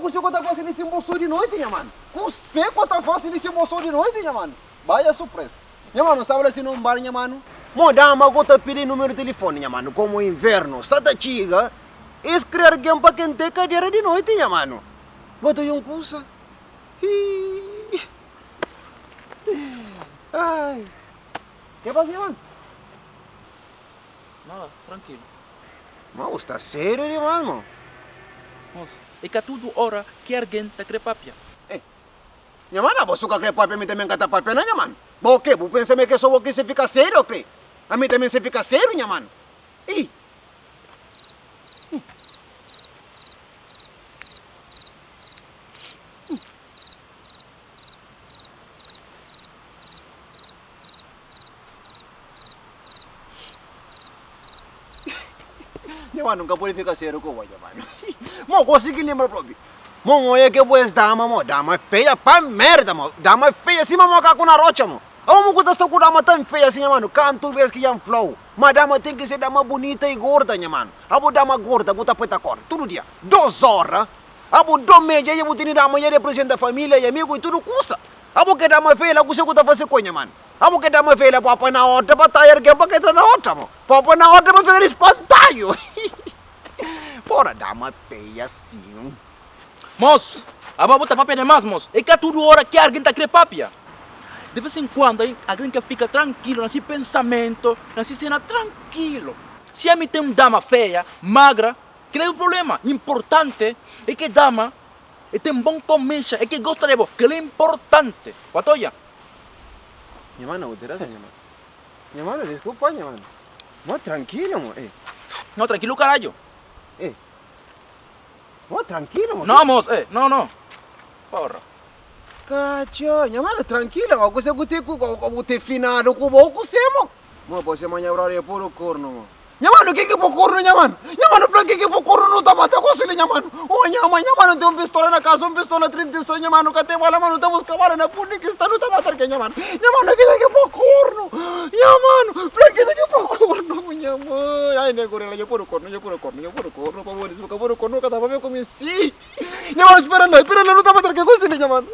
Kuse ku ta fasi li sin bo so di noiti, nha manu? Kuse ku ta fasi li sin bo so di noiti, nha manu? Bai a surpresa. Nha manu, staba la si nun bar, nha manu. Mo dama ku ta pidi numeru di tilifoni, nha manu. Komu invernu sa ta txiga, es kre argen pa kente kadera di noiti, nha manu. Bo ta un kusa. Hii. Ai. Ke pasa, nha manu? Nada, trankilu. Ma bu sta sériu dimas, mo. Mos, e ka tudu ora ki argen ta kre papia. Eh. Nha mano, abo su ka kre papia, mi tanben ka ta papia na, nha mano. Bo ke, bu pensa ma e ke so bo ki se fika sériu o kre? Ami tanben se fika sériu, nha mano. Ih. Nha mano, nka pode fika sério ku bo, nha mano. Mo konsigi lembra propi. Mo N oia ke bo es dama, mo. Dama feia pa merda, mo. Dama feia sima makaku na rotxa, mo. Abo mo ku ta sta ku dama tan feia asin, nha mano. Kantu bes ki dja N fla-u ma dama ten ki ser dama bunita i gorda, nha mano. Abo dama gorda, bu ta poi ta kore tudu dia. Dos ora, abo do media dja bu tene dama dja representa familia i amigu i tudu kusa. Abo ke dama feia la, kuse ku ta fase ku nha mano? Abo ke dama feia la, papa na ota pa taia algen pa ka entra na ota mo. Papa na ota pa fika di spantaiu. Pora dama feia asin. Mos, abo bu ta papia demas mos. E ka tudu ora ki algin ta kre papia. De ves en kuandu algin ka fika trankilu na si pensamentu, na si sena trankilu. Si ami ten un dama feia, magra, kila i un problema. Importanti e ke dama E ten bon komexa, e ke gosta de bo, kila é importante. Bo ta oja? Nha mano, bo ten razon nha mano. Nha mano, disculpa nha mano. Bo trankilo mo, eh. No, trankilo karadjo. Eh. Bo trankilo mo. No mos, eh, no, no. Porra. Kacho, nha mano, trankilo, bo kuse ku te ku ku te finado ku bo kuse mo. Mo bo se ma nha brother é puru corno mo. Nha mano ke ki bu corno nha mano? Nha mano fla ke ki bu corno nu ta mata gosi li nha mano. Oh nha ma nha mano tem un pistola na casa un pistola 36 nha mano ka tem bala mano ta busca bala na pundi ki sta nu ta mata algen nha mano. Nha mano ke ki bu corno? Nha mano fla ke ki bu corno nha mãe. Ai ne gorila nha puru corno nha puru corno nha puru corno pa bo dis bu ka puru corno ka ta papia ku mi si. Nha mano spera la spera la nu ta mata algen gosi li nha mano.